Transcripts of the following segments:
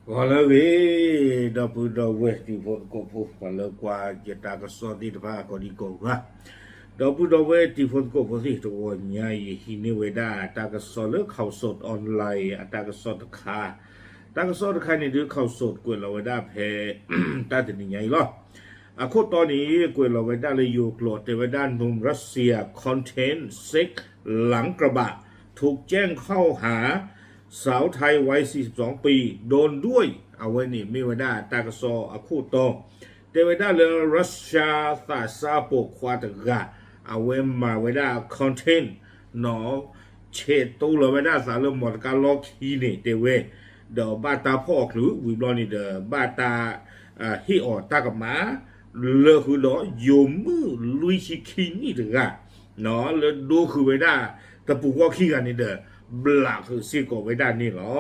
ဂီၤလၢအဂ့ၤ, ဒီပုၢ်ဒီဝဲၢ်တံၤဖိသကိးဖိ ပှၤလၢကွၢ်ယတၢ်ကစီၣ်သ့ၣ်တဖၣ်ကိးဒံကိးဂၤ, ဒီပုၢ်ဒီဝဲၢ်တံၤဖိသကိးဖိသ့ၣ်တဂီၤညါအံၤ ဟံးန့ၢ်ဝဲဒၣ်တၢ်ကစီၣ်လၢ Khaosod Online အတၢ်ကစီၣ်တခါ, တၢ်ကစီၣ်တခါန့ၣ်ဒုး Khaosod ကွဲးလီၤဝဲဒၣ်ဖဲ တၢ်တနံၤညါအံၤလီၤ. အခိၣ်တီန့ၣ် ကွဲးလီၤဝဲဒၣ်လၢယိၤကျိာ် တဲဝဲဒၣ် หนุ่มรัสเซีย คอนเทนต์เซ็กหลังกระบะ ถูกแจ้งข้อหา สาวไทยวัยสี่สิบสองปี โดนด้วย အဝဲန့ၣ်မ့ၢ်ဝဲဒၣ်တၢ်ကစီၣ်အခိၣ်တီ, တဲဝဲဒၣ်လၢ Russia သးစၢ်ပိာ်ခွါတဂၤ အဝဲမၤဝဲဒၣ် content နီၣ် ဆဲးတိလီၤဝဲဒၣ်အသးလၢမီတကါလီၢ်ခံန့ၣ် တဲဝဲ, ဒီးဘၣ်တၢ်ဖီၣ်အီၤချုး ဝံၤဘျီန့ၣ်ဒီး ဘၣ်တၢ်ဟ့ၣ်အီၤတၢ်ကမၣ် လၢဃုာ်ဒီးယိၤမုၣ်လွံၢ်ဆံခံနံၣ်တဂၤ လၢဒိဃုာ်ဝဲဒၣ်တပူၤဃီခံဂၤန့ၣ်ဒီး ဘျးဃုာ်စ့ၢ်ကီးဝဲဒၣ်န့ၣ်လီၤ.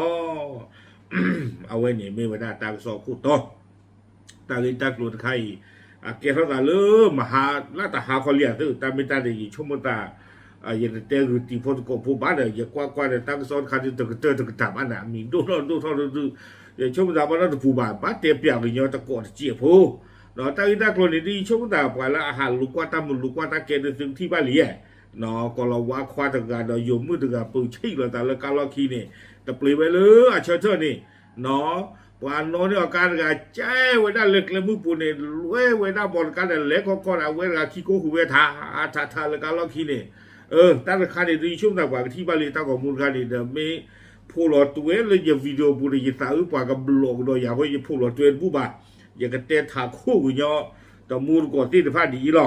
အဝဲန့ၣ်မ့ၢ်ဝဲဒၣ်တၢ်ကစီၣ်အခိၣ်တီ တၢ်ဂ့ၢ်တၢ်ကျိၤတခါအံၤ အကဲထီၣ်သးလၢမဟါလၢတဟါခီလံဧါသ့ၣ် တၢ်မ့ၢ်တၢ်ဒ်ယဆိကမိၣ်သး ယတတဲဂုာ်တံၤဖိသကိးဖိဘၣ်ဒီး ယကွၢ်ကွၢ်ဒီးတၢ်ကစီၣ်တခါဒုးတကတၢၢ်တကတၢၢ်ဘၣ်န့ၣ် အမံၤဒိၣ်ထီၣ်ဒိၣ်ထီၣ်ဒုးဒုး ယဆိကမိၣ်သးဘၣ်နီတပူၤဘၣ် ဘၣ်တဲပၠးကညီတကိးတစဲးဖိ ဒီးတၢ်ဂ့ၢ်တၢ်ကျိၤန့ၣ်ဒ် ယဆိကမိၣ်သးပှၤလၢအဟးလိာ်ကွၢ်တၢ်မုာ်လိာ်ကွၢ်တၢ်ကဲဒုးသုကထံၣ်ဘၣ်လံဧါ ကီၤလၤဝါခွါတဂၤဒီးယိၤမုၣ်တဂၤ ပူၤဆံးလိာ်သးလၢကါလီၢ်ခံန့ၣ် တပျ့ၤဝဲလၢအဆၢထၢၣ်န့ၣ် ပှၤနီၣ်န့ၢ်အီၤကါတဂၤ ကဲဝဲဒၣ်လၢကျဲမုၢ်ပူၤန့ၣ် လဲၤဝဲဒၣ်မီတကါဒီးလဲၤခီခီဒီး အဝဲတဂၤခံကိးဃုာ်ဝဲထးထးထးလၢကါလီၢ်ခံန့ၣ် တၢ်တခါန့ၣ်ဒုး ယဆိကမိၣ်သးပှၤကထံၣ်ဘၣ်လံတၢ်ဂီၤမူတခါန့ၣ်ဒီး မ့ၢ်ဖိးလီၤတွဲလၢယ video ပူၤဒီး ယသးအုးပှၤကဘျီးကဒီးယၤဃိ ယဖိးလီၤတွဲတဘူၣ်ဘၣ် ယကတဲထးခိၣ်ကညီ တမူတကိးသ့ၣ်တဖၣ်ဒ်အံၤလီၤ.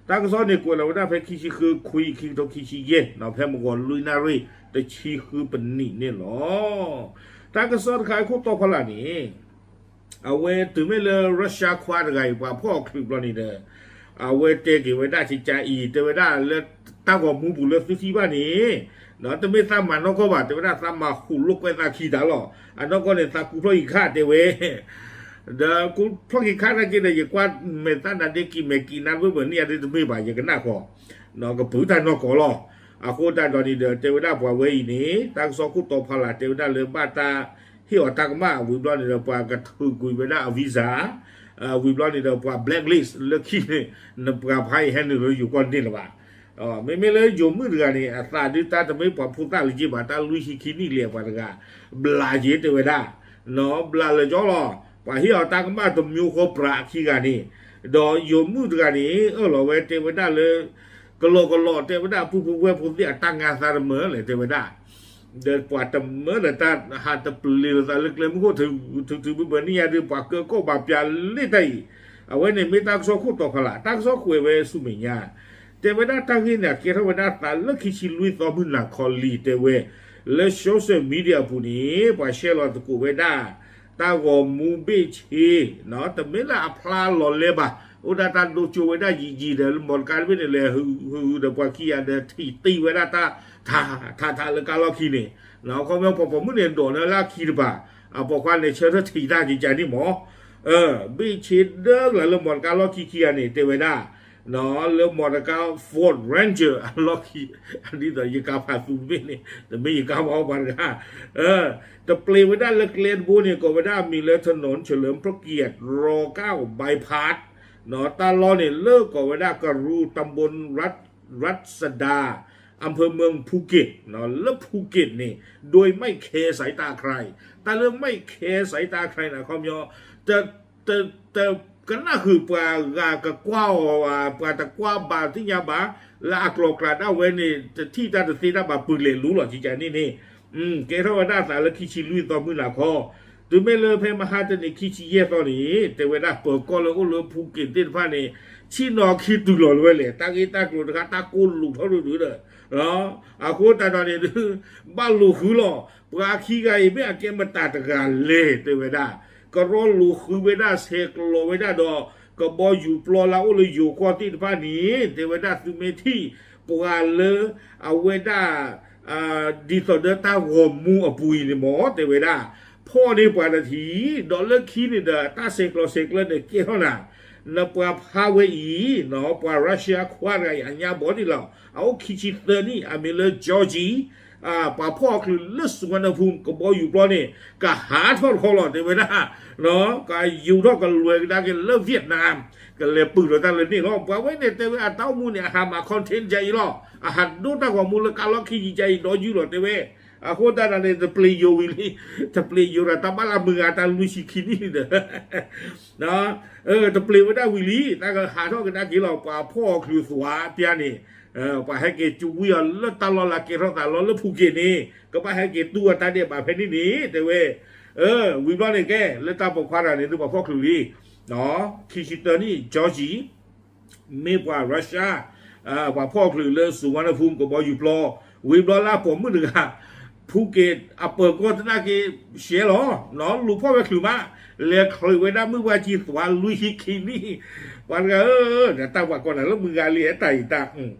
တၢ်ကစီၣ်န့ၣ်ကွဲးလီၤဝဲဒၣ်ဖဲခံဆံဃုခွံ ခံကထိခံဆံယဲၢ် ဖဲမုၢ်ဂီၤလွံၢ်နၣ်ရံၣ် တဆံဃုပနံးန့ၣ်လီၤ. တၢ်ကစီၣ်တခါအခိၣ်တီဖီလာ်န့ၣ် အဝဲတုၤမ့ၢ်လၢ Russia ခွါတဂၤအံၤ ပှၤဖီၣ်အီၤချုးဘျီန့ၣ်ဒီး အဝဲတဲက့ၤဝဲဒၣ်ကကါအံၤ တဲဝဲဒၣ်လၢတၢ်ဂီၤမူပူၤလၢသုထံၣ်ဘၣ်န့ၣ် တမ့ၢ်သးမၤနီၢ်ကီၢ်ဘၣ် တဲဝဲဒၣ်သးမၤဟူးလိာ်ကွဲသးခံတၢ်လီၤ. အနီၢ်ကီၢ်န့ၣ် သးကူဖျီၣ်က့ၤခါတဲဝဲ ဒီးကူဖျီၣ်က့ၤခါနာ်က့ဒီး ယကွၢ်မဲာ်သၣ်နါဒ့ကံၤမဲာ်ကံၤနါဘၢၣ်ဘၢၣ်န့ၣ် အဒ်တမ့ၢ်ဘၣ် ယကနၣ်ဃီ ကပုၤတၢ်နီၢ်ကီၢ်လီၤ. အဃိသတးဒီးန့ၣ်ဒီး တဲဝဲဒၣ်ပှၤဝဲအံၤန့ၣ် တၢ်ကစီၣ်ခိၣ်တီဖီလာ် တဲဝဲဒၣ်လၢဘၣ်တၢ်ဟ့ၣ်အီၤတၢ်ကမၣ် ဝံၤဘျီန့ၣ်ဒီး ပှၤကထုးကွံာ်ဝဲဒၣ်အ visa ဝံၤဘျီန့ၣ်ဒီး ပှၤ blacklist လၢခံန့ၣ် နပှၤဖးအံၤဟဲနုာ်လၢယိၤကီၢ်န့ၣ်လၢၤဘၣ်. မ့မ့ၢ်လၢယိၤမုၣ်တဂၤန့ၣ် အသးဒုးတၢ်တမ့ၢ်ပှၤဖိသၣ်လၢၤဘၣ် တၢ်လွံၢ်ဆံခံနံၣ်လံပှၤတဂၤ ဘျးက့ၤတဲဝဲဒၣ် ဘျးလၢာ်ကၠီလီၤ. ပှၤဟ့ၣ်အီၤတၢ်ကမၣ်တမျိုးဃီပြးအခံဂၤန့ၣ် ဒီးယိၤမုၣ်တဂၤန့ၣ် အၢၣ်လီၤဝဲတဲဝဲဒၣ်လၢ ကလီကလီတဲဝဲဒၣ် ပုၢ်ဖိဝဲၢ်ဖိသ့ၣ်အတၢ်ငါသးတမၢလဲၣ်တဲဝဲဒၣ် ဒီးပှၤတမၢဒီးတၢ်ဟးတပျ့ၤလိာ်သးလၢကျဲမုၢ်ခိၣ် ထုးထုးဘၢဘၢန့ၣ်ယၤဒီး ပှၤကၢကီၣ်ဘၣ်ပၠးလံတၢ်အံၤ အဝဲန့ၣ်မ့ၢ်တၢ်ကစီၣ်ခိၣ်တီဖီလာ် တၢ်ကစီၣ်ကွဲးဝဲဆူမဲာ်ညါ တဲဝဲဒၣ်တၢ်ဂ့ၢ်န့ၣ် အကဲထီၣ်ဝဲဒၣ်သးလၢခံဆံလွံၢ်သီမုၢ်နၤခီလံၤတဲဝဲ လၢ social media အပူၤန့ၣ် ပှၤရှဲလီၤသကိးဝဲဒၣ် တၢ်ဂီၤမူဘ့ၣ်ဆ့ တမ့ၢ်လၢအဖျါလီၤလဲၤဘၣ် အိၣ်ဒၣ်တၢ်ဒိကၠိဝဲဒၣ်ယံာ်ယံာ်ဒီး လၢမီတကါတဘ့ၣ်န့ၣ် လဲၤဟုဟုဒီးပှၤခံဂၤဒီးထံၣ်တံၢ်ဝဲဒၣ်တၢ် ထးထးထးလၢကါလီၢ်ခံန့ၣ် ခီဖျိပှၤပိာ်မုၣ်န့ၣ် ဒိးန့ၢ်လၢအခံတပၤ အပိာ်ခွါန့ၣ် ဆၢထၢၣ်ထံၣ်တၢ်ကကန့ၣ်မး ဘ့ၣ်ဆ့ဒၢကလၢလၢမီတကါလီၢ်ခံခံဂၤန့ၣ် တဲဝဲဒၣ် လၢမီတကါ Ford Ranger အလီၢ်ခံ ဒ်သိးယကါဖးသူတဘ့ၣ်န့ၣ် တမ့ၢ်ယကါဘၣ်အီၣ်ပှၤတဂၤ တပျ့ၤဝဲဒၣ်လၢကျဲတဘိန့ၣ် ကိးဝဲဒၣ်အမံၤလၢ ถนนเฉลิมพระเกียรติ รอเก้า bypass တၢ်လီၢ်န့ၣ် လၢကိးဝဲဒၣ် กะรู ตำบลรัชดา อำเภอเมืองภูเก็ต လၢ ภูเก็ต န့ၣ် โดยไม่แคร์สายตาใคร တၢ်လၢไม่แคร์สายตาใคร န့ၣ် အခီပညီ တ တ တကနၣ်ဃုာ်ပှၤဂၤကကွၢ်အီၤဘၣ် ပှၤတကွၢ်ဘၣ်သ့ၣ်ညါဘၣ် လၢအကျိၤကျဲဒၣ်ဝဲန့ၣ် တထံၣ်တၢ်တသ့တၢ်ဘၣ် ပုၢ်လဲၤလူလီၤ ကကန့ၣ်န့ၣ် ကဲထီၣ်ဝဲဒၣ်သးလၢခံဆံလွံၢ်သီမုၢ်နၤခီ တုၤမ့ၢ်လၢဖဲမဟါတနံၤခံဆံယဲၢ်သီန့ၣ် တဲဝဲဒၣ်ပၢၤကီၢ်လၢအိၣ်လၢ ภูเก็ต သ့ၣ်တဖၣ်န့ၣ် ဆ့ၣ်နီၤခံတုၤလီၤလၢၤဝဲလဲၣ် တၢ်ဂ့ၢ်တၢ်ကျိၤတခါ တၢ်ကိၢ်လူးထီၣ်ဒုးဒုးဒီး အဃိသတးဒီးန့ၣ်ဒုး ဘၣ်လူၤဃုလီၤ ပှၤခံဂၤအံၤမ့ၢ်အကဲမတၤတဂၤလဲၣ် တဲဝဲဒၣ် ကရီလူၤဃုဝဲဒၣ် ဆဲးကျိးဝဲဒၣ်ဒီး ကဘီယူၤပျီလၢအအိၣ်လၢယိၤကီၢ်သ့ၣ်တဖၣ်န့ၣ် တဲဝဲဒၣ်သုမ့ၢ်ထံၣ် ပှၤလၢ အဝဲဒၣ် ဒ်သိးဒီးတၢ်ဂီၤမူအပူၤအံၤန့ၣ်မ့ၢ် တဲဝဲဒၣ် ဖီၣ်န့ၢ်ပှၤတထံၣ် ဒီးလၢခံန့ၣ်ဒီး တၢ်ဆဲးကျိးဆဲးကျၢန့ၣ်ကဲထီၣ်နၤ နပှၤဖးဝဲအံၤ ပှၤ Russia ခွါတဂၤအံၤ အညါဘီန့ၣ်လီၤ. အအိၣ်ခံဆံသၢနံၣ် အမံၤလၢ Georgiy, ပှၤဖီၣ်အီၤချုးလၢ Suvarnabhumi ကဘီယူၤပျီန့ၣ် ကဟးထီၣ်တခီလီၤ တဲဝဲဒၣ်, ကယူၤထီၣ်ကလဲၤကဒါက့ၤလၢ Vietnam, ကလဲၤပုၢ်ထီၣ်တၢ်လၢန့ၣ်လီၤ. ပှၤဝဲန့ၣ်တဲဝဲအတၢ်အိၣ်မူန့ၣ် အဟးမၤ content ဒ်အံၤလီၤ. အဟးဒိတၢ်ဂီၤမူလၢကါလီၢ်ခံယံၤဒ်အံၤဒီးယူၤလီၤ တဲဝဲ. အဃိသတးဒီးန့ၣ် တပျ့ၤယိာ်ဝံၤလံ, တပျ့ၤယိာ်ဒီးတၢ်ဘၣ်လၢမုၢ်ဂၤတၢ်လွံၢ်ဆံခံနံၣ်န့ၣ်ဒီး တပျ့ၤဝဲဒၣ်ဝံၤလံ, တၢ်ကဟးထီၣ်ကဒါက့ၤလီၤ. ပှၤဖီၣ်အီၤချုးသွးပျါန့ၣ်, ပှၤဟဲက့ၤစူဝံအီၤလၢတၢ်လီၢ်လၢကဲထီၣ်သးလီလၢဖူက့ၤန့ၣ် ကဘၣ်ဟဲက့ၤတူၢ်အီၤတၢ်ဒဲးဘးဖဲန့ၣ်န့ၣ် တဲဝဲ. ဝံၤဘျီန့ၣ်ကဲ လၢတၢ်ပိာ်ခွါတဂၤန့ၣ် သုပှၤဖီၣ်ချုးလံ, ခံဆံသၢနံၣ် Georgiy မ့ၢ်ပှၤ Russia, ပှၤဖီၣ်ချုးလၢ Suvarnabhumi ကဘီယူၤပျီ, ဝံၤဘျီလၢအပိာ်မုၣ်တဂၤ ဖူက့ၤအပၢၤကီၢ်သနာ်က့ ရှဲလီၤ, လူၤဖီၣ်ဝဲချုးမး, လဲၤချုးဝဲဒၣ်မုၢ်ပှၢ်ကံသွးလွံၢ်ဆံခံနံၣ်, ပှၤတဂၤဧၢ, တၢ်ပှၤကီၢ်နၤလၢမုၢ်ဂၤလံ တၢ်အံၤတၢ်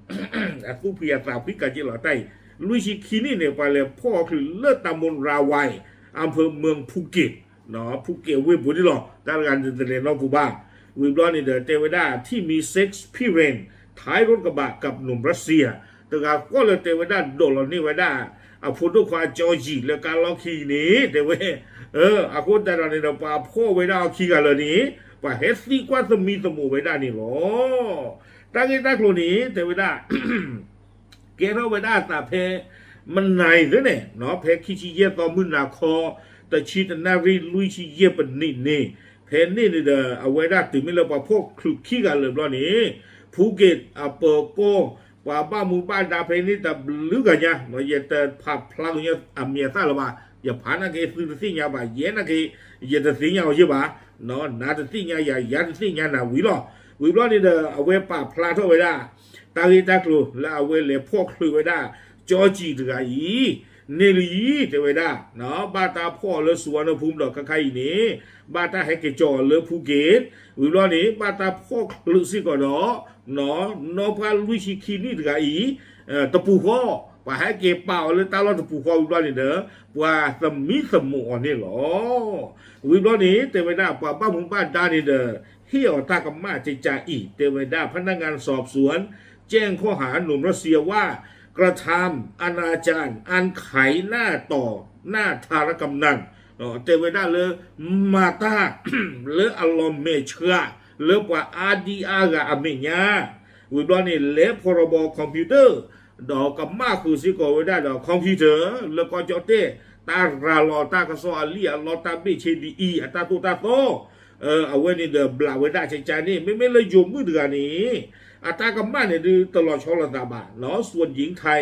အသူၣ်ဖှံအသးဖှံကးက့လီၤတၢ်အံၤ, လွံၢ်ဆံခံနံၣ်န့ၣ် ပှၤလဲၤဖီၣ်အီၤချုးလၢ Tamurawai, အဖၢမၢဖူက့ၤ ဖူက့ၤဝ့ၢ်ပူၤန့ၣ်လီၤ. တၢ်တဂၤန့ၣ်တလဲၤနီတပူၤဘၣ်. ဝံၤဘျီန့ၣ်ဒီး တဲဝဲဒၣ် ထံၣ်မံ six Piran ထါရိကဘးကပ် နူၤဘြၣ်စံယၤ, တဂၤဃီလၢတဲဝဲဒၣ်ဒိးလီၤန့ၢ်ဝဲဒၣ် အဖိဒိၣ်ခွါ Georgiy လၢကါလီၢ်ခံန့ၣ် တဲဝဲ. အဃိသတးဒီးန့ၣ်ဒီး ပှၤဖီၣ်ဝဲဒၣ်အီၤခံဂၤလၢာ်န့ၣ် ပှၤဟဲသံကွၢ်သမံသမိးဝဲဒၣ်န့ၣ်လီၤ. တၢ်ဂ့ၢ်တၢ်ကျိၤန့ၣ် တဲဝဲဒၣ် ကဲထီၣ်ဝဲဒၣ်အသးဖဲ မနၤအံၤသ့န့ၣ်, ဖဲခံဆံယဲၢ်သီ မုၢ်နၤခီ တဆံတနၣ်ရံၣ် လွံၢ်ဆံယဲၢ်ပနံးန့ၣ်, ဖဲန့ၣ်န့ၣ်ဒီး အဝဲဒၣ်တုၤမ့ၢ်လၢပှၤဖီၣ်ချုးခံဂၤလၢာ်ဘျီန့ၣ်, ဖူက့ၤအပၢၤကီၢ် ပှၤဘၣ်မူဘၣ်ဒါဖဲန့ၣ်တဘျုးဂၤညါ, ယတဖးဖျါကညီအမံၤအသၣ်လၢၤဘၣ်, ယဖးနာ်က့သုတသ့ၣ်ညါဘၣ်, ယဲနာ်က့ ယတသ့ၣ်ညါအီၤယဲၢ်ဘၣ်, နၤတသ့ၣ်ညါယၤ, ယၤတသ့ၣ်ညါနၤဝံၤလီၤ. ဝံၤဘျီန့ၣ်ဒီး အဝဲပာ်ဖျါထီၣ်ဝဲဒၣ် တၢ်ဂ့ၢ်တၢ်ကျိၤလၢအဝဲလဲၤဖီၣ်ချုးဝဲဒၣ် ကၠီကံၤတဂၤအံၤ, န့ၣ်လံ, တဲဝဲဒၣ်, ဘၣ်တၢ်ဖီၣ်အီၤလၢ စူဝါနဖူ ဒီးခါခါအံၤန့ၣ်, ဘၣ်တၢ်ဟဲက့ၤကၠီအီၤလၢဖူက့ၤ, ဝံၤဘျီန့ၣ် ဘၣ်တၢ်ဖီၣ်ချုးစ့ၢ်ကီးဒီး နီၢ်ပှၢ်လွံၢ်ဆံခံနံၣ်တဂၤအံၤ, တပူၤဃီ, ပှၤဟဲက့ၤပာ်အီၤလၢတၢ်လီၢ်တပူၤဃီဝံၤဘျီန့ၣ်ဒီး, ပှၤသမံသမိးအီၤန့ၣ်လီၤ. ဝံၤဘျီန့ၣ် တဲဝဲဒၣ် ပှၤဘၣ်မူဘၣ်ဒါန့ၣ်ဒီး ဟ့ၣ်အီၤတၢ်ကမၣ်ကကါအံၤ, တဲဝဲဒၣ် พนักงานสอบสวน แจ้งข้อหาหนุ่มรัสเซียว่า กระทำอนาจารอันไขหน้าต่อหน้าทารกำนัน တဲဝဲဒၣ်လၢ မၤတၢ်လၢအလီၤမဲာ်ဆှး လၢပှၤအါဒံအါဂၤအမဲာ်ညါ, ဝံၤဘျီန့ၣ် လဲၤ พรบคอมพิวเตอร์ ဒီးကမၣ်ဃုာ်စ့ၢ်ကီးဝဲဒၣ်ဒီး computer လၢကီၢ်ကၠီၣ်တဲၣ် တၢ်ရၤလီၤတၢ်ကစီၣ်အလံၣ်အလီတၢ်ဘ့ၣ်ဆ့ဒ်အံၤ အတၢ်သိၣ်တၢ်သီ, အဝဲန့ၣ်ဒီးဘျးဝဲဒၣ်ကကါန့ၣ် မ့မ့ၢ်လၢယိၤမုၣ်တဂၤန့ၣ် အတၢ်ကမၣ်န့ၣ်ဒုးတလီၤဆီလိာ်သးဘၣ်, ส่วนหญิงไทย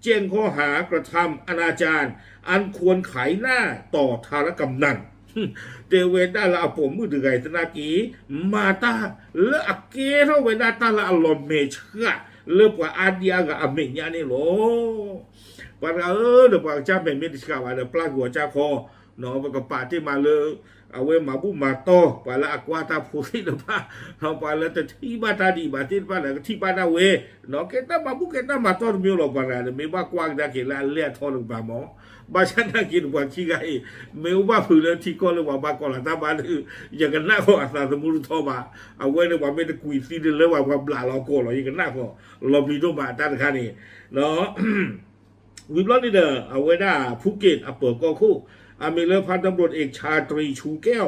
แจ้งข้อหา กระทำอนาจารอันควรไขหน้าต่อทารกำนัน တဲဝဲဒၣ်လၢအပိာ်မုၣ်တဂၤအံၤသနာ်က့ မၤတၢ်လၢအကဲထီၣ်ဝဲဒၣ်တၢ်လၢအလီၤမဲာ်ဆှး လၢပှၤအါဒံအါဂၤအမဲာ်ညါန့ၣ်လီၤ. ပှၤတဂၤဧၢ, ဒီးပှၤကစၢ်မဲာ်မ့ၢ်တဆှးဘၣ်ဒီး ပျၢ်ကွံာ်အီၤကစၢ်ခီ, ပကပာ်တ့ၢ်မးလၢ အဝဲမၤဘူၣ်မၤတီၢ် ပှၤလၢအကွၢ်တၢ်ဖိသ့ၣ်တဖၣ်, ပှၤလၢတထံၣ်ဘၣ်တၢ်ဒံးဘၣ်သ့ၣ်တဖၣ်ဒီး ကထံၣ်ဘၣ်ဒၣ်ဝဲ, ကဲတၢ်မၤဘူၣ်ကဲတၢ်မၤတီၢ်တမံၤလီၤ. ပှၤတဂၤဒီး မ့ၢ်ဘၣ်ကွၢ်ကဒါက့ၤလၢအလဲၢ်အထီတကပၤမး, ဘၣ်ဆၣ်နာ်က့ၤဒီးပှၤခံဂၤအံၤ မ့ၢ်အိၣ်ဘၣ်ဖုးလၢထံကီၢ်လၢပှၤဘၣ်ကီးလီၤတၢ်ဘါဒီး ယကနၣ်ဃီၤအသးသမူတထီဘၣ်. အဝဲန့ၣ်ပှၤမ့ၢ်တကွံာ်သံဒ်လၢပှၤဘျးလီၤကီးလီၤ ယကနၣ်ဃီၤ, လီၤပျံၤဒိၣ်မးတၢ်တခါန့ၣ် ဝံၤဘျီန့ၣ်ဒီး အဝဲဒၣ် ဖူက့ၤအပၢၤကီၢ်ခိၣ် အမံၤလၢ พลตำรวจเอกชาตรี ชูแก้ว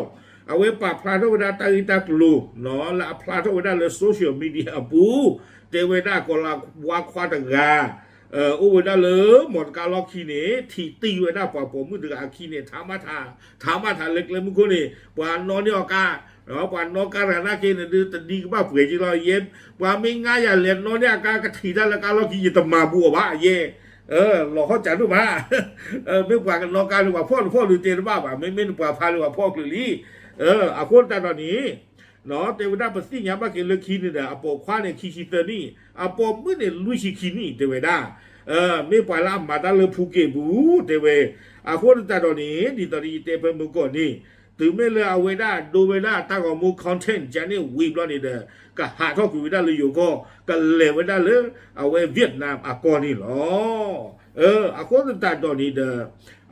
အဝဲပာ်ဖျါထီၣ်ဝဲဒၣ်တၢ်ဂ့ၢ်တၢ်ကျိၤ လၢအဖျါထီၣ်ဝဲဒၣ်လၢ social media အပူၤ, တဲဝဲဒၣ်ကီၤလၤဝါခွါတဂၤ အိၣ်ဝဲဒၣ်လၢမီတကါလီၢ်ခံန့ၣ် ထံၣ်တံၢ်ဝဲဒၣ်ပှၤပိာ်မုၣ်တဂၤအခံန့ၣ် ထါမးထါ, ထါမးထါလၢကျဲမုၢ်ခိၣ်န့ၣ် ပှၤနီၣ်န့ၢ်အီၤကါ, ပှၤနီၣ်ကါတဂၤနာ်က့န့ၣ်ဒုး တဒံကဘၣ်ပှဲၤက့လီၤ. ယဲ ပှၤမ့ၢ်ငါယၤလဲၤနီၣ်န့ၢ်အကါ ကထံၣ်တၢ်လၢကါလီၢ်ခံ ယတမၤဘူးအီၤဘၣ် ယဲ, လီၤဟီၣ်စးဒိၣ်မး, မ့ၢ်ပှၤကနီၣ်ကါလၢပှၤဖီၣ်တဖီၣ်လၢတဲတဘၣ်ဘၣ်, မ့မ့ၢ်နပှၤဖါလၢပှၤဖီၣ်ချုးလံ, အဃိသတးဒီးန့ၣ် တဲဝဲဒၣ်ပသ့ၣ်ညါဘၣ်က့ၤလၢခံန့ၣ်ဒီး အပိာ်ခွါန့ၣ် ခံဆံသၢနံၣ်, အပိာ်မုၣ်န့ၣ် လွံၢ်ဆံခံနံၣ် တဲဝဲဒၣ်, မ့ၢ်ပှၤလၢအမၤတၢ်လၢဖူက့ၤပူၤ တဲဝဲ, အဃိသတးဒီးန့ၣ် ဒ်သိးဒီးယတဲဖဲမုၢ်ကီၢ်န့ၣ်, တုၤမ့ၢ်လၢအဝဲဒၣ်ဒိဝဲဒၣ်တၢ်ဂီၤမူ content ကန့ၣ်ဝံၤဘျီန့ၣ်ဒီး ကဟးထီၣ်ကွံာ်ဝဲဒၣ်လၢယိၤကီၢ်, ကလဲၤဝဲဒၣ်လၢ အဝဲ Vietnam အကီၢ်န့ၣ်လီၤ. အဃိသတးဒီးန့ၣ်ဒီး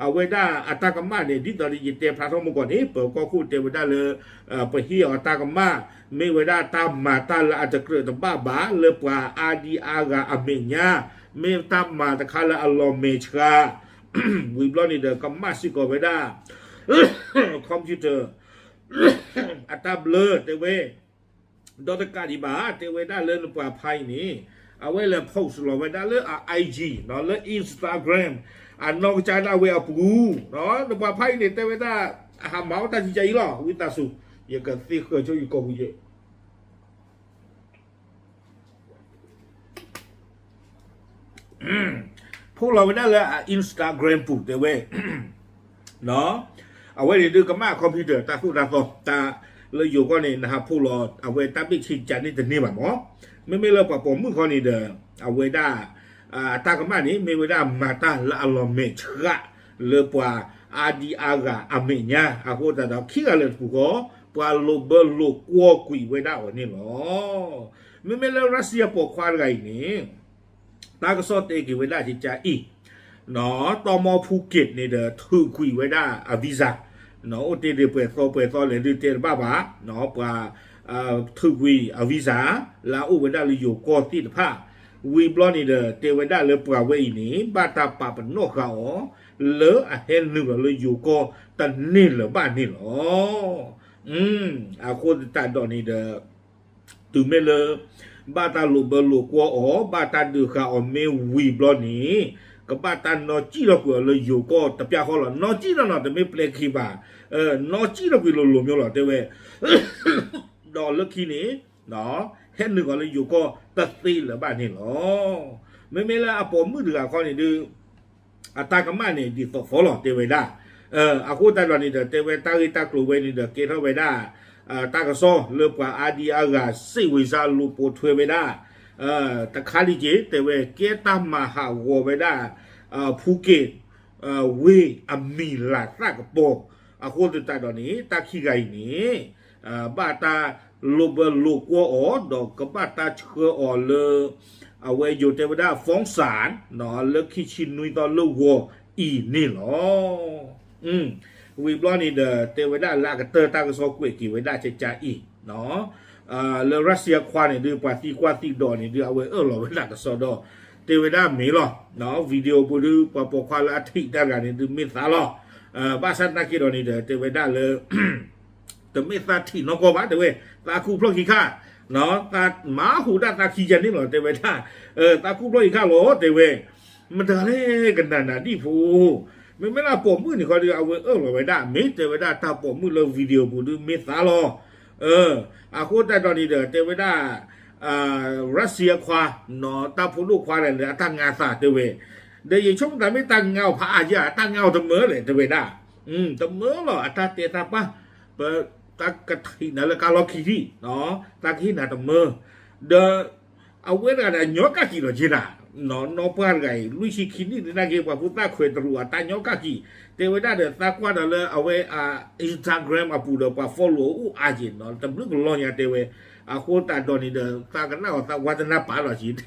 အဝဲဒၣ်အတၢ်ကမၣ်န့ၣ် ဒ်သိးဒီးယတဲဖျါထီၣ်မုၢ်ကီၢ်န့ၣ် ပကီၢ်ခိၣ်တဲဝဲဒၣ်လၢ ပဟ့ၣ်အီၤတၢ်ကမၣ် မ့ၢ်ဝဲဒၣ်တၢ်မၤတၢ်လၢအတကြၢးတဘၣ်ဘၣ် လၢပှၤအါဒံအါဂၤအမဲာ်ညါ မ့ၢ်တၢ်မၤတခါလၢအလီၤမဲာ်ဆှး ဝံၤဘျီန့ၣ်ဒီး ကမၣ်စ့ၢ်ကီးဝဲဒၣ် computer အတၢ်ဘျၢတဲဝဲ ဒီးတကးဒံးဘၣ် တဲဝဲဒၣ်လၢနပှၤဖါအံၤန့ၣ် အဝဲလဲၤ post လီၤဝဲဒၣ်လၢအ IG လၢ Instagram အနီၢ်ကစၢ်ဒၣ်ဝဲအပူၤ နပှၤဖါအံၤန့ၣ် တဲဝဲဒၣ် အဟးမၤအီၣ်တၢ်ကံကါအံၤလီၤ ဝံသးစူၤ ယကသ့ဃၢၤဆိယကီၢ်ပူၤယဲ post လီၤဝဲဒၣ်လၢအ Instagram ပူၤတဲဝဲ အဝဲန့ၣ်ဒုးကမၣ် computer တၢ်သိၣ်တၢ်သီ တၢ်လၢယိၤကီၢ်န့ၣ် နဟး post လီၤ အဝဲတၢ်ဘ့ၣ်ဆ့ကၤန့ၣ်တန့ၢ်ဘၣ်မး မ့မ့ၢ်လၢပှၤပိာ်မုၣ်ခီန့ၣ်ဒီး အဝဲဒၣ် အတၢ်ကမၣ်န့ၣ် မ့ၢ်ဝဲဒၣ်မၤတၢ်လၢအလီၤမဲာ်ဆှး လၢပှၤအါဒံအါဂၤအမဲာ်ညါ အဃိသတးဒီး ခံဂၤလၢာ်တပူၤဃီ ပှၤလိာ်ဘၢလိာ်ကွီၢ်ကွံာ်ဝဲဒၣ်အီၤန့ၣ်လီၤ. မ့မ့ၢ်လၢ Russia ပိာ်ခွါတဂၤအံၤန့ၣ် တၢ်ကစီၣ်တဲက့ၤဝဲဒၣ်ကကအံၤ တီမီဖူက့းန့ၣ်ဒီး ထုးကွံာ်ဝဲဒၣ်အ visa အိၣ်တ့ၢ်ဒံးပှဲၤသီပှဲၤသီလဲၣ်ဒုးတဲတဘၣ်ဘၣ် ပှၤ ထုးကွံာ်အ visa လၢအအိၣ်ဝဲဒၣ်လၢယိၤကီၢ်သ့ၣ်တဖၣ် ဝံၤဘျီန့ၣ်ဒီး တဲဝဲဒၣ်လၢပှၤဝဲအံၤန့ၣ် ဘၣ်တၢ်ပာ်ပနီၣ်ဃာ်အီၤ လၢအဟဲနုာ်လီၤလၢယိၤကီၢ်တန့ၢ်လၢၤဘၣ်န့ၣ်လီၤ. အဃိသတးဒီးန့ၣ်ဒီး တုၤမ့ၢ်လၢ ဘၣ်တၢ်လိာ်ဘၢလိာ်ကွီၢ်အီၤ ဘၣ်တၢ်ဒုးဃာ်အီၤမ့ၢ်ဝံၤဘျီန့ၣ် ကဘၣ်တၢ်နီၣ်ကံၣ်ထီၣ်ကွံာ်အီၤလၢယိၤကီၢ်တပျၢ်ဃီလီၤ. နီၣ်ကံၣ်နီၢ်နီၢ် တမ့ၢ်ပျဲခံဘၣ် နီၣ်ကံၣ်ထီၣ်ကွံာ်လိၤလိၤမ့ၢ်လီၤတဲဝဲ ဒီးလၢခံန့ၣ် ဟဲနုာ်အီၤလၢယိၤကီၢ်တသ့လၢၤဘၣ်န့ၣ်လီၤ. မ့မ့ၢ်လၢအပိာ်မုၣ်တဂၤခီန့ၣ်ဒုး အတၢ်ကမၣ်န့ၣ် ဒ်သိးသိးလီၤတဲဝဲဒၣ်. အဃိသတးဒီးန့ၣ်ဒီး တဲဝဲတၢ်ဂ့ၢ်တၢ်ကျိၤဝဲန့ၣ်ဒီး ကဲထီၣ်ဝဲဒၣ် တၢ်ကစီၣ်လၢပှၤအါဒံအါဂၤ စ့းဝ့ၤစၢလိာ်ပိာ်ထွဲဝဲဒၣ် တခါလံက့ၤ တဲဝဲကဲတၢ်မၤဟးဂီၤဝဲဒၣ် ဖူက့ၤ ဝ့ၢ်အမံၤလၤသၣ်ကပီၤ အဃိသတးဒီးန့ၣ် တၢ်ခံဂၤအံၤန့ၣ် ဘၣ်တၢ်လိာ်ဘၢလိာ်ကွီၢ်အီၤ ဒီးကဘၣ်တၢ်ဆှၢအီၤလၢ အဝဲယိၤတဲဝဲဒၣ် ဖီစၣ် လၢခံဆံနွံသီလၢဂီၤအံၤန့ၣ်လီၤ. ဝံၤဘျီန့ၣ်ဒီး တဲဝဲဒၣ်လၢအကတၢၢ်တၢ်ကစီၣ်ကွဲးက့ၤဝဲဒၣ်ကကအံၤ လၢ Russia ခွါန့ၣ်ဒုး ပှၤသံကွၢ်သံဒိးန့ၣ်ဒုး အဝဲအၢၣ်လီၤဝဲဒၣ်ကစီဒီး တဲဝဲဒၣ်မ့ၢ်လီၤ. video ပူၤဒုး ပှၤပိာ်ခွါလၢအထံၣ်တၢ်တဂၤန့ၣ်ဒုး မ့ၢ်သးလီၤ. ဘၣ်ဆၣ်သနာ်က့ဒီးန့ၣ်ဒီး တဲဝဲဒၣ်လၢ တမ့ၢ်သးထံၣ်နီၢ်ကီၢ်ဘၣ် တဲဝဲ, သးခူၣ်ဖျီၣ်ခံခါ, သးမၤဟူးတၢ်သးခံယၤန့ၣ်လီၤ တဲဝဲဒၣ်, သးခူၣ်ဖျီၣ်ခံခါလီၤ တဲဝဲ, မတၤလဲၣ်ကနၣ်နၤဒံၣ်ဖိ, မ့မ့ၢ်လၢပိာ်မုၣ်န့ၣ်ခီဒီး အဝဲအၢၣ်လီၤဝဲဒၣ် မ့ၢ်တဲဝဲဒၣ်တၢ်ပိာ်မုၣ်လၢ video ပူၤဒုးမ့ၢ်သးလီၤ. အဃိသတးဒီးန့ၣ်ဒီး တဲဝဲဒၣ် Russia ခွါ, တၢ်ဖိဒိၣ်ခွါလဲၣ် အတၢ်ငါသးတဲဝဲ, ဒီးယဆိကမိၣ်သးမ့ၢ်တၢ်ငါအီၤဖးအါယၤ အတၢ်ငါအီၤတမၢလဲၣ် တဲဝဲဒၣ်, တမၢလီၤ အတၢ်တဲသးပှၢ်, ပတၢ်ကထံၣ်နၤလၢကါလီၢ်ခံထံၣ်, တၢ်ကဟ့ၣ်နၤတမၢ, ဒီး အဝဲတဂၤဒီးအညီကၣ်ကံၤလီၤက့ၤနၤ, နီၢ်ပှၢ်တဂၤအံၤ လွံၢ်ဆံခံနံၣ်သနာ်က့ ပှၤဖိသၣ်ခွဲးတရူးအတၢ်ညီကၣ်ကံၤ, တဲဝဲဒၣ်ဒီးသးကွၢ်ဒီးလၢအဝဲ Instagram အပူၤဒီးပှၤ follow အိၣ်အါက့ၤနီၤ တဘျုးကလီၢ်ညါတဲဝဲ, အဃိသတးဒီးန့ၣ်ဒီး သးကနၣ်အီၤသးဝါသနၢ်ပာ်လီၤက့ၤ,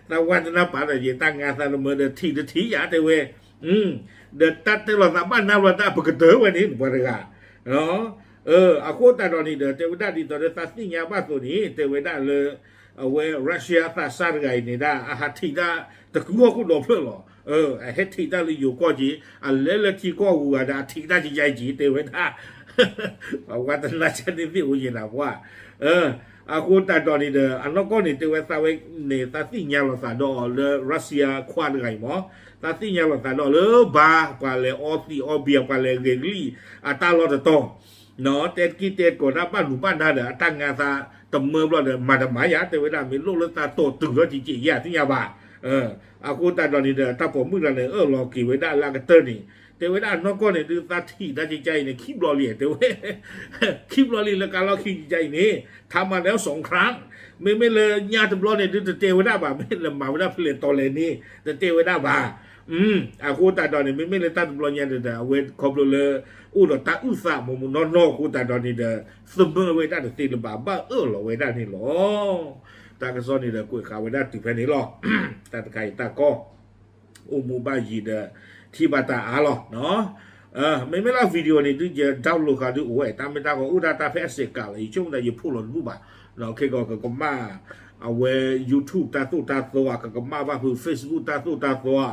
သးဝါသနၢ်ပာ်လီၤက့ၤ တၢ်ငါသးတမၢဒီးထံၣ်တထံၣ်ယၤတဲဝဲ, ဒီးတၢ်တဲလီၤသးဘၣ်နၢ်ဘျီတၢ်ပကတၢၢ်ဝဲန့ၣ် ပှၤတဂၤ အဃိသတးဒီးန့ၣ်ဒီး တဲဝဲဒၣ်ဒ်သိးဒီးသးသ့ၣ်ညါဘၣ်သိးန့ၣ် တဲဝဲဒၣ်လၢ အဝဲ Russia သးစၢ်တဂၤအံၤန့ၣ်ဒၣ် အဟးထံၣ်တၢ်တကူဟီၣ်ခိၣ်ဒီဖျၢၣ်လီၤ, အဟဲထံၣ်တၢ်လၢယိၤကီၢ်က့ၤ အလဲၤလၢထံကီၢ်ဂုၤဂၤဒီးအထံၣ်တၢ်ကယါက့ၤ တဲဝဲဒၣ်, ပှၤဝါသနၢ်ဆၢန့ၣ်သ့ၣ်အိၣ်ယဲနၤပှၢ် အဃိသတးဒီးန့ၣ်ဒီး အနီၢ်ကီၢ်န့ၣ် တဲဝဲသးဝဲန့ၣ် သးသ့ၣ်ညါလီၤသးဒီးလၢ Russia ခွါတဂၤအံၤမး, သးသ့ၣ်ညါလီၤသးဒီးလၢဘါ ပှၤလဲၤအီသံးအီဘံၤ ပှၤလဲၤဂဲၤကလံၣ် အတၢ်လီၢ်တတီၤ, တဲတက့ၢ်တဲကိးတၢ်ဘၣ်နုာ်ဘၣ်နါဒီး အတၢ်ငါသးတမၢဘျီဒီး မၤတမၤယၤ တဲဝဲဒၣ် မ့ၢ်လိၣ်လၢသးတိာ်တုၤလီၤက့ၤက့ၤယၤသ့ၣ်ညါဘၣ်, အဃိသတးဒီးန့ၣ်ဒီး တၢ်ပိာ်မုၣ်တဂၤန့ၣ် အၢၣ်လီၤက့ၤဝဲဒၣ်လၢအကတၢၢ်န့ၣ်, တဲဝဲဒၣ်အနီၢ်ကီၢ်န့ၣ်ဒုး သးထံၣ်တၢ်ကကါအံၤန့ၣ် ခံဘျီလံ တဲဝဲ, ခံဘျီလံလၢကါလီၢ်ခံကကါအံၤန့ၣ် ထါမၤလဲၣ် สงคราม, မ့မ့ၢ်လၢညါတဘျီန့ၣ်ဒုး တတဲဝဲဒၣ်ဘၣ် မ့ၢ်လၢမၤဝဲဒၣ်ဖဲလဲၣ်တီလဲၣ်န့ၣ် တတဲဝဲဒၣ်ဘၣ်, အဃိသတးဒီးန့ၣ် မ့မ့ၢ်လၢတၢ်တဘျီညါဒီး အဝဲခီဖျိလၢ အိၣ်ဒီးတၢ်အုၣ်သးမုာ်မုာ်နီၢ်နီၢ်အဃိသတးဒီးန့ၣ်ဒီး သမၢဝဲဒၣ်တသ့လၢၤဘၣ် ဘၣ်အၢၣ်လီၤဝဲဒၣ်န့ၣ်လီၤ. တၢ်ကစီၣ်န့ၣ်ဒီး ကွဲးဃာ်ဝဲဒၣ်တုၤဖဲန့ၣ်လီၤ. တၢ်တခါအံၤတၢ်ကီၢ် အိၣ်မူဘၣ်ယံၤဒီး ထံၣ်ဘၣ်တၢ်အါလီၤ. မ့မ့ၢ်လၢ video န့ၣ် ဒုးယ download ဃာ်ဒုးအိၣ်ဝဲ တၢ်မ့ၢ်တၢ်ဂီၤအိၣ်ဒၣ်တၢ်ဖဲအစဲးကးလီၤ ယဆိကမိၣ်သးယဖှိၣ်လီၤတဘူၣ်ဘၣ်. ခဲကီးကကမၣ် အဝဲ YouTube တၢ်သိၣ်တၢ်သီဧါ, ကကမၣ်ဘၣ်ဖုး Facebook တၢ်သိၣ်တၢ်သီဧါ,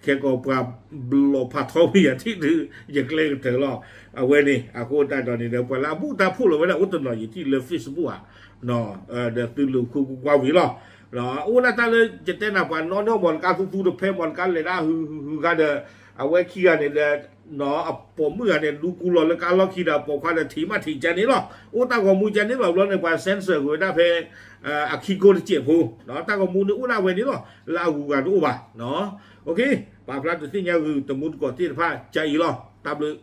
ခဲကီးပှၤဘျီၣ်ဖးထီဝံၤယၤထံၣ်ဒုး ယကျဲကတၢၢ်လီၤ. အဝဲန့ၣ် အဃိသတးဒီးန့ၣ်ဒီး ပှၤလၢအဘူၣ်တၢ်ဖှိၣ်လီၤဝဲဒၣ်အိၣ်တနီၤယထံၣ်လၢ Facebook ဧါ ဒီးသုလူၤဃုကွၢ်ဝံၤလီၤ. အိၣ်ဒၣ်တၢ်လၢယတဲနၤပှၤနီၢ်နီၢ် မီၢ်တကါသူသူတဖဲ မီၢ်တကါလဲၤဒၣ်ဟုဟုဟုဃါဒီး အဝဲခံဂၤန့ၣ်ဒီး အပိာ်မုၣ်ဂၤန့ၣ် ဒူကူလီၤလၢကါလီၢ်ခံဒီး ပိာ်ခွါဒီးထံၣ်မးထံၣ်ကဲန့ၣ်လီၤ. အိၣ်တၢ်ဂီၤမူကဲန့ၣ်လီၤ. ဘျီန့ၣ် ပှၤ censor ကွံာ်ဝဲဒၣ်ဖဲ အခံကိတစဲးဖိ တၢ်ဂီၤမူန့ၣ်အိၣ်ဒၣ်ဝဲန့ၣ်လီၤ. လၢအဂုၤအဂၤတအိၣ်ဘၣ်. ပာ်ဖျါဒုးသ့ၣ်ညါဂုၤတမူတကိးသ့ၣ်တဖၣ် ကအံၤလီၤ. တၢ်ဘျုး